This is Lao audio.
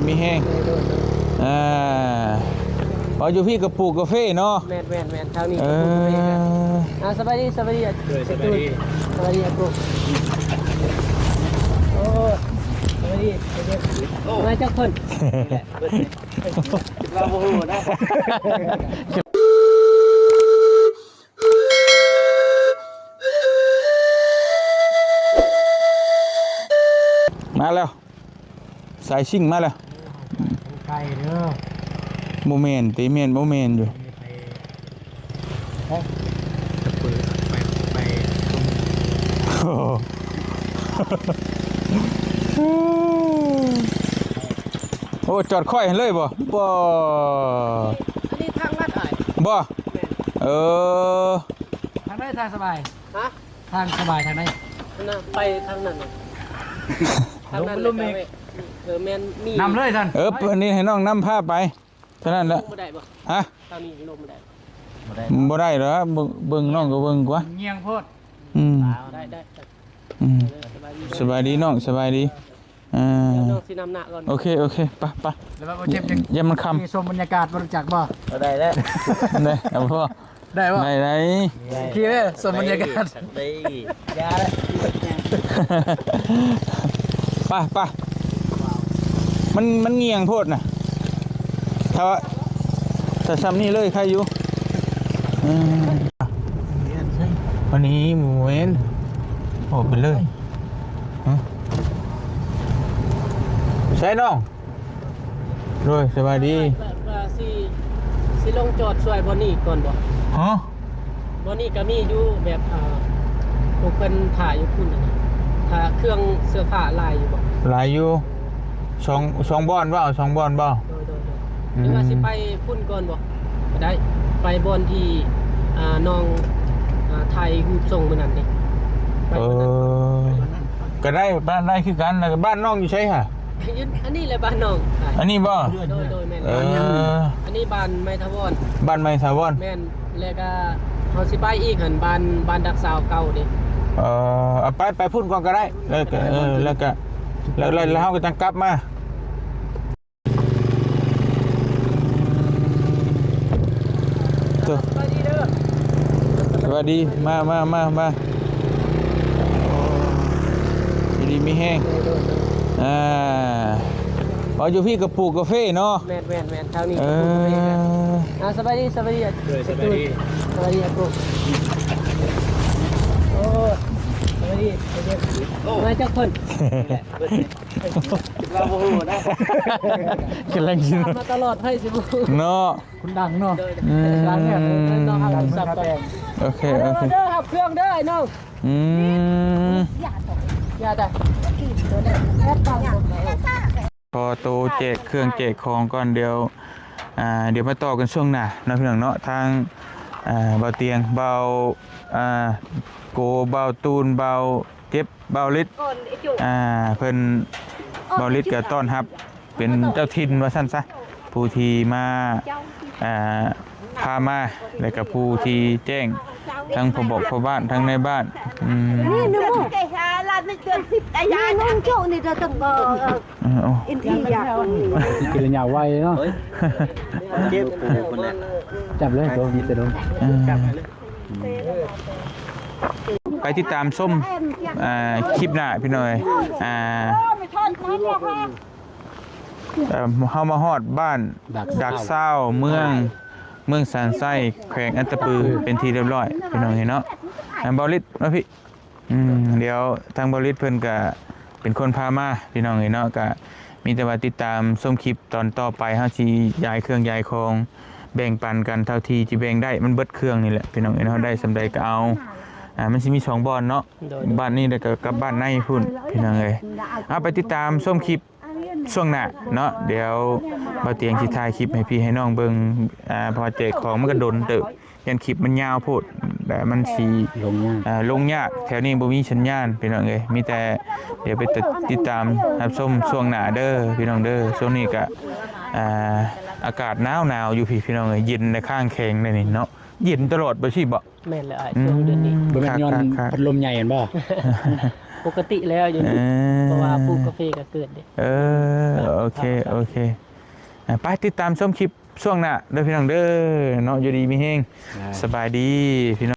ມີແຮງ ໂດຍ ອ່າ ອໍ ຢູ່ພີ້ກໍປູກກາເຟເນາະ ແມ່ນໆໆ ທາງນີ້ ເອີ ປູກກາເຟ ອ່າ ສະບາຍດີ ສະບາຍດີ ໂດຍ ສະບາຍດີ ສະບາຍດີ ອາກູ ໂອ້ ສະບາຍດີ ໂອ້ ມາຈັກຄົນ? ລາວບໍ່ຮູ້ນະ ມາແລ້ວ ສາຍຊິງມາແລ້ວ ໄກເດີ ບໍ່ແມ່ນຕິ ແມ່ນບໍ່ແມ່ນຢູ່ ໄປ ໄປ ໄປ ໂອ້ ໂອ້ ຈອດຄ້ອຍຫັ້ນເລີຍບໍ່? ບໍ່ ອັນນີ້ທາງລັດອ້າຍ ບໍ່? ແມ່ນ ເອີ ທາງໃດທາງສະບາຍ? ຮະ? ທາງສະບາຍທາງໃດ? ນັ້ນນະ ໄປທາງນັ້ນນະ ທາງນັ້ນ ລົງໄປລົງອີກ ເອີ ແມ່ນ ມີນຳເລີຍຊັ້ນ ເອີ ອັນນີ້ໃຫ້ນ້ອງນຳພາໄປ ເທົ່ານັ້ນແຫຼະ ລົງບໍ່ໄດ້ບໍ່? ຮະ? ທາງນີ້ລົງບໍ່ໄດ້ບໍ່? ບໍ່ໄດ້ ບໍ່ໄດ້ດອກ ເບິ່ງ ເບິ່ງນ້ອງກໍເບິ່ງກວ່າ ງຽງໂພດ ອືມ ໄດ້ ໄດ້ ອືມ ເອີ ສະບາຍດີ ສະບາຍດີນ້ອງ ສະບາຍດີ ອ່າ ດຽວນ້ອງຊິນຳໜ້າກ່ອນ ໂອເຄ ໂອເຄ ໄປ ໄປ ແລ້ວວ່າບໍ່ເຈັບ ຍັງ ຍັງມັນຄ່ຳ ຊິຊົມບັນຍາກາດ ບໍ່ຮູ້ຈັກບໍ່? ບໍ່ໄດ້ແລ້ວ ໄດ້ ເອົາບໍ່? ໄດ້ບໍ່? ໄດ້ ໄດ້ ໂອເຄເດີ ຊົມບັນຍາກາດ ໄດ້ ຢ່າເດີ ໄປ ໄປ ມັນ ມັນງຽງໂພດນະ ຖ້າວ່າ ຖ້າຊ່ຳນີ້ເລີຍໄຄຢູ່ ອືມ ອັນນີ້ບໍ່ແມ່ນ ອອກໄປເລີຍ ຮະ ໃສນ້ອງ? ໂດຍ ສະບາຍດີ ວ່າ ວ່າຊິ ຊິລົງຈອດຊ່ວຍບ່ອນນີ້ກ່ອນບໍ່? ຮະ? ບ່ອນນີ້ກໍມີຢູ່ ແບບ ອ່າ ພວກເພິ່ນຖ້າຢູ່ພຸ້ນນະ ຖ້າເຄື່ອງເສື້ອຜ້າຫຼາຍຢູ່ບໍ່? ຫຼາຍຢູ່ ສອງ ສອງບ່ອນເວົ້າ ສອງບ່ອນບໍ່? ໂດຍ ໂດຍ ໂດຍ ອືມ ຫຼືວ່າຊິໄປພຸ້ນກ່ອນບໍ່? ກໍໄດ້ ໄປບ່ອນທີ່ ອ່າ ນ້ອງ ອ່າ ຖ່າຍຮູບສົ່ງມື້ນັ້ນເດ້ ໄປ ເອີ ກໍໄດ້ ບ້ານ ໄດ້ຄືກັນ ແລ້ວກໍບ້ານນ້ອງຢູ່ໃສຫະ? ຢູ່ອັນນີ້ແຫຼະບ້ານນ້ອງ ອັນນີ້ບໍ່? ໂດຍ ໂດຍ ແມ່ນ ເອີ ອັນນີ້ບ້ານໄມຖາວອນ ບ້ານໄມຖາວອນ ແມ່ນ ແລ້ວກໍເຮົາຊິໄປອີກຫັ້ນ ບ້ານ ບ້ານດັກສາວເກົ່າເດ້ ເອີ ເອົາໄປ ໄປພຸ້ນກ່ອນກໍໄດ້ ແລ້ວກໍ ເອີ ແລ້ວກໍ ແລ້ວ ແລ້ວ ແລ້ວເຮົາກໍຈັ່ງກັບມາ ໂຕ ສະບາຍດີເດີ ສະບາຍດີ ມາ ມາ ມາ ມາ ຢູ່ດີມີແຮງ ອ່າ ອໍ ຢູ່ພີ້ກໍປູກກາເຟເນາະ ແມ່ນໆໆ ທາງນີ້ ເອີ ປູກກາເຟ ອ່າ ສະບາຍດີ ສະບາຍດີ ໂດຍ ສະບາຍດີ ສະບາຍດີ ອາກູ ໂອ້ ສະບາຍດີ ໂອ້ ມາຈັກຄົນ? ລາວບໍ່ຮູ້ນະ ກຳລັງຊິ ມາຕະຫຼອດ ໃຜຊິບໍ່ຮູ້ເນາະ ຄົນດັງເນາະ ອືມ ດັງແທ້ ເອີ ເຮົາຮັບສັບກ່ອນ ໂອເຄ ໂອເຄ ເດີ ຮັບເຄື່ອງເດີ ອ້າຍນ້ອງ ອືມ ຢ່າແຕ່ ຂໍໂຕແຈກເຄື່ອງແຈກຂອງກ່ອນ ດຽວ ອ່າ ດຽວມາຕໍ່ກັນຊ່ວງໜ້າເນາະ ພີ່ນ້ອງເນາະ ທາງ ອ່າ ບ່າວຕຽງ ບ່າວ ອ່າ ໂກ ບ່າວຕູນ ບ່າວ ເຈັບ ບ່າວລິດ ອ່າ ເພິ່ນ ບ່າວລິດກໍຕ້ອນຮັບເປັນເຈົ້າຖິ່ນວ່າຊັ້ນຊະ ຜູ້ທີ່ມາ ອ່າ ພາມາ ແລ້ວກໍຜູ້ທີ່ແຈ້ງ ທັງພໍ່ບອກພໍ່ບ້ານ ທັງນາຍບ້ານ ອືມ ເອີ ໂອ້ ກິນລະຍາວໄວເນາະ ເຈັບ ຈັບເລີຍ ໂຕມີແຕ່ດົນ ເອີ ໄປຕິດຕາມຊົມ ອ່າ ຄລິບໜ້າ ພີ່ນ້ອງເອີຍ ອ່າ ເອີ ເຮົາມາຮອດບ້ານດາກຊາວ ເມືອງ ເມືອງສານໄຊ ແຂວງອັດຕະປື ເປັນທີ່ຮຽບຮ້ອຍ ພີ່ນ້ອງເອີຍເນາະ ອ່າ ບ່າວລິດ ມາພີ້ ອືມ ດຽວທາງບ່າວລິດເພິ່ນກະເປັນຄົນພາມາ ພີ່ນ້ອງເອີຍເນາະ ກະມີແຕ່ວ່າຕິດຕາມຊົມຄລິບຕອນຕໍ່ໄປ ເຮົາຊິຢາຍເຄື່ອງຢາຍຂອງ ແບ່ງປັນກັນເທົ່າທີ່ຈະແບ່ງໄດ້ ມັນເບິດເຄື່ອງນີ້ແຫຼະ ພີ່ນ້ອງເອີຍເນາະ ໄດ້ສ່ຳໃດກໍເອົາ ອ່າ ມັນຊິມີສອງບ່ອນເນາະ ໂດຍ ບ້ານນີ້ ແລ້ວກໍກັບບ້ານໃນພຸ້ນ ພີ່ນ້ອງເອີຍ ເອົາ ໄປຕິດຕາມຊົມຄລິບ ຊ່ວງໜ້າເນາະ ດຽວບ່າວຕຽງຊິຖ່າຍຄລິບໃຫ້ພີ່ໃຫ້ນ້ອງເບິ່ງ ອ່າ ເພາະວ່າແຈກຂອງມັນກໍດົນເຕີບ ຢ້ານຄລິບມັນຍາວໂພດ ແລ້ວມັນຊິລົງຍາກ ອ່າ ລົງຍາກ ແຖວນີ້ບໍ່ມີສັນຍານ ພີ່ນ້ອງເອີຍ ມີແຕ່ດຽວໄປຕິດຕາມຮັບຊົມຊ່ວງໜ້າເດີ ພີ່ນ້ອງເດີ ຊ່ວງນີ້ກະ ອ່າ ອາກາດໜາວໆຢູ່ພີ້ ພີ່ນ້ອງເອີຍ ເຢັນແລະຄ້າງແຂງໄດ໋ນີ້ເນາະ ເຢັນຕະຫຼອດບໍ່ຊິບໍ່? ແມ່ນແລ້ວອ້າຍ ອືມ ຊ່ວງເດືອນນີ້ ບໍ່ແມ່ນຍ້ອນ ຄັກໆໆ ພັດລົມໃຫຍ່ຫັ້ນບໍ່? ປົກກະຕິແລ້ວຢູ່ນີ້ ເອີ ເພາະວ່າປູກກາເຟກໍເກີດເດ້ ເອີ ໂອ ໂອເຄ ໂອເຄ ອ່າ ໄປຕິດຕາມຊົມຄລິບຊ່ວງໜ້າເດີພີ່ນ້ອງເດີເນາະ ຢູ່ດີມີແຮງ ສະບາຍດີພີ່ນ້ອງ.